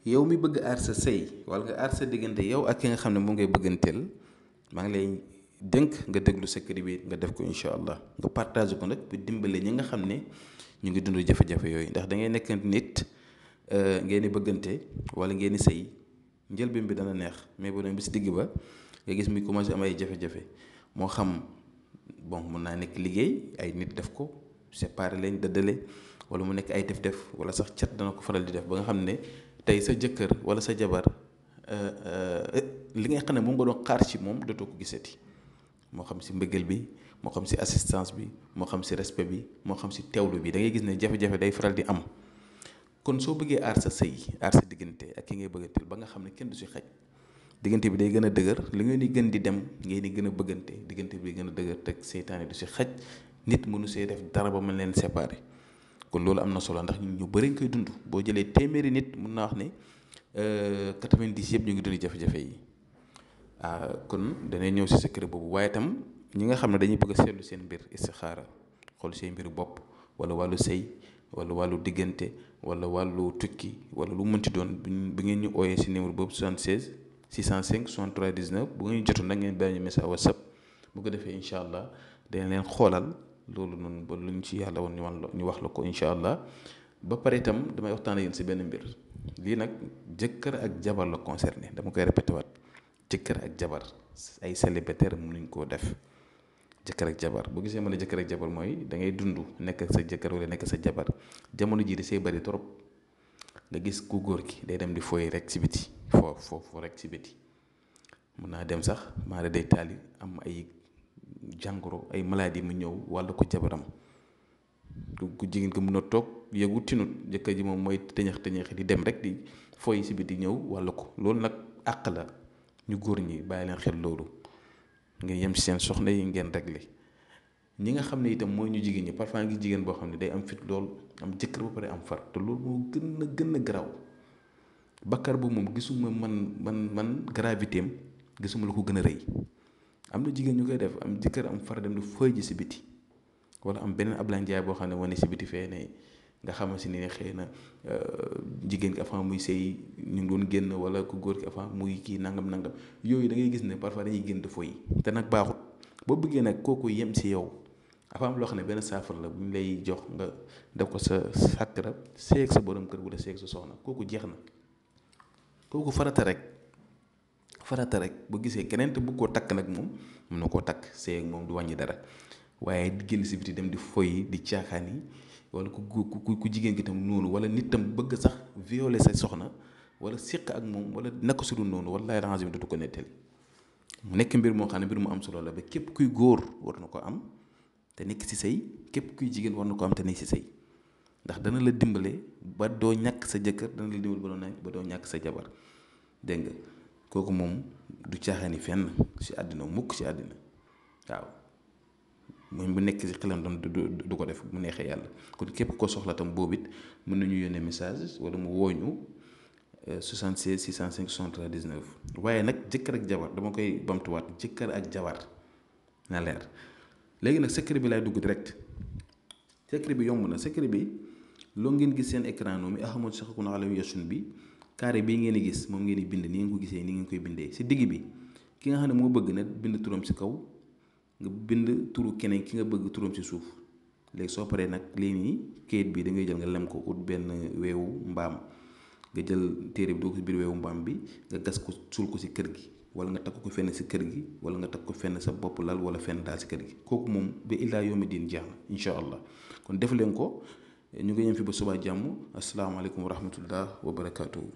yow mi bëgg aar sa sëy wala nga aar sa diggante yow ak ki nga xam ne moom ngay bëgganteel maa ngi lay dénk nga déglu secret bi nga def ko incha allah nga partage ko nag bu dimbale ñi nga xam ne ñu ngi dund jafe-jafe yooyu ndax da ngay nekk nit ngeen di bëggante wala ngeen di sëy njëlbeen bi dana neex mais bu dem bi si digg ba nga gis muy commencé am ay jafe-jafe moo xam bon mun naa nekk liggéey ay nit def ko séparé leen dëddale wala mu nekk ay def-def wala sax cat dana ko faral di def ba nga xam ne tey sa jëkkër wala sa jabar li nga xam ne moom nga doon xaar ci moom dootoo ko gisati moo xam si mbëggeel bi moo xam si assistance bi moo xam si respect bi moo xam si teewlu bi da ngay gis ne jafe-jafe day faral di am kon soo bëggee aar sa sëy aar sa diggante ak ki ngay bëgganteel ba nga xam ne kenn du si xaj diggante bi day gën a dëgër li ngeen di gën di dem ngeen di gën a bëggante diggante bi gën a dëgër te seytaane du si xaj nit mënu see def dara ba mën leen séparé kon loolu am na solo ndax ñu bëri nga koy dund boo jëlee téeméeri nit mun naa wax ne 90 yëpp ñu ngi dund jafe-jafe yi kon danay ñëw si secret boobu waaye itam ñi nga xam ne dañuy bëgg a seetlu seen mbir istixaara xool seen mbiru bopp wala wàllu sëy wala wàllu diggante wala wàllu tukki wala lu mënti doon bu ngeen ñu ooyee si numéro boobu 76 605 63 19 bu ngeen jotoon nag ngeen bàyyi ñu message WhatsApp bu ko defee incha allah dañ leen xoolal loolu noonu ba luñ ci yàlla woon ñu wax la ko incha allah ba pare itam damay waxtaan ak yéen si benn mbir lii nag jëkkër ak jabar la concerné dama koy répété waat jëkkër ak jabar ay célibataire mënuñ koo def jëkkër ak jabar boo gisee ma ne jëkkër ak jabar mooy da ngay dund nekk ak sa jëkkër wala nekk sa jabar jamono jii da see bari trop nga gis ku góor ki day dem di fooy rek si biti foofu rek si biti mun naa dem sax maa day taali am ay jàngoro ay maladie mu ñëw walla ko jabaram ku jigéen ko mun a toog yëgu tinut jëkkër ji moom mooy tëñëx di dem rek di fooy si biti ñëw walla ko loolu nag àq la ñu góor ñi bàyyi leen xel loolu ngeen yem si seen soxna yi ngeen réglé ñi nga xam ne itam mooy ñu jigéen ñi parfois ngi jigéen boo xam ne day am fit lool am jëkkër ba pare am far te loolu moo gën a garaaw bakkar bu moom gisuma man gravité am gisuma la ko gën a rëy am na jigéen ñu koy def am jëkkër am far dem di fooy ji si biti wala am beneen Ablaye Ndiaye boo xam ne wane si biti fee ne nga xamante ni xëy na jigéen ki avant muy sëy ñu ngi doon génn wala ku góor ki avant muy kii nangam yooyu da ngay gis ne parfois dañuy génn di fooy te nag baaxut boo bëggee nag kooku yem si yow dafa am loo xam ne benn saafara la bu ñu lay jox nga def ko sa sàkkara seeg sa borom kër wala seeg sa soxna kooku jeex na kooku farata rek bu gisee keneen te bëgg koo takk nag moom mën na koo takk seeg moom du wàññi dara waaye di génn si biti dem di foy di caaxaan yi wala ku jigéen gi tam noonu wala nit tam bëgg sax violer sa soxna wala séq ak moom wala naka su dul noonu wallaay ranger bi dootu ko nettali mu nekk mbir moo xam ne mbir mu am solo la ba képp kuy góor war na ko am te nekk si sëy képp kuy jigéen war na ko am te nekk si sëy ndax dana la dimbale ba doo ñàkk sa jëkkër dana la dimbale ba doo ñàkk sa jabar dégg nga kooku moom du caaxaani fenn si àddina mukk si àddina waaw moom bu nekk si xelam doon du ko def mu neexee yàlla kon képp ko soxla tam boobu it mën nañu yónnee message wala mu wooñu 76 605 63 19 waaye nag jëkkër ak jabar dama koy bamtuwaat jëkkër ak jabar na leer léegi nag secret bi laay dugg direct secret bi yomb na secret bi loo ngeen gis seen écran noonu mi axamoon saxakun alam yasun bi carré bii ngeen di gis moom ngeen di bind ni ngeen ko gisee ni ngeen koy bindee si digg bi ki nga xam ne moo bëgg na bind turam si kaw nga bind turu keneen ki nga bëgg turam si suuf léegi soo paree nag lii nii kayit bi da ngay jël nga lem ko ut benn weewu mbaam nga jël téere bi doo ko si biir weewu mbaam bi nga gas ko suul ko si kër gi wala nga takk ko fenn si kër gi wala nga takk ko fenn sa bopp lal wala fenn daal si kër gi kooku moom ba illaa yawmi diin jeex na incha allah kon def leen ko ñu ngi yem fi ba subaa jàmm asalaamaaleykum wa rahmatullah wa barakaatu.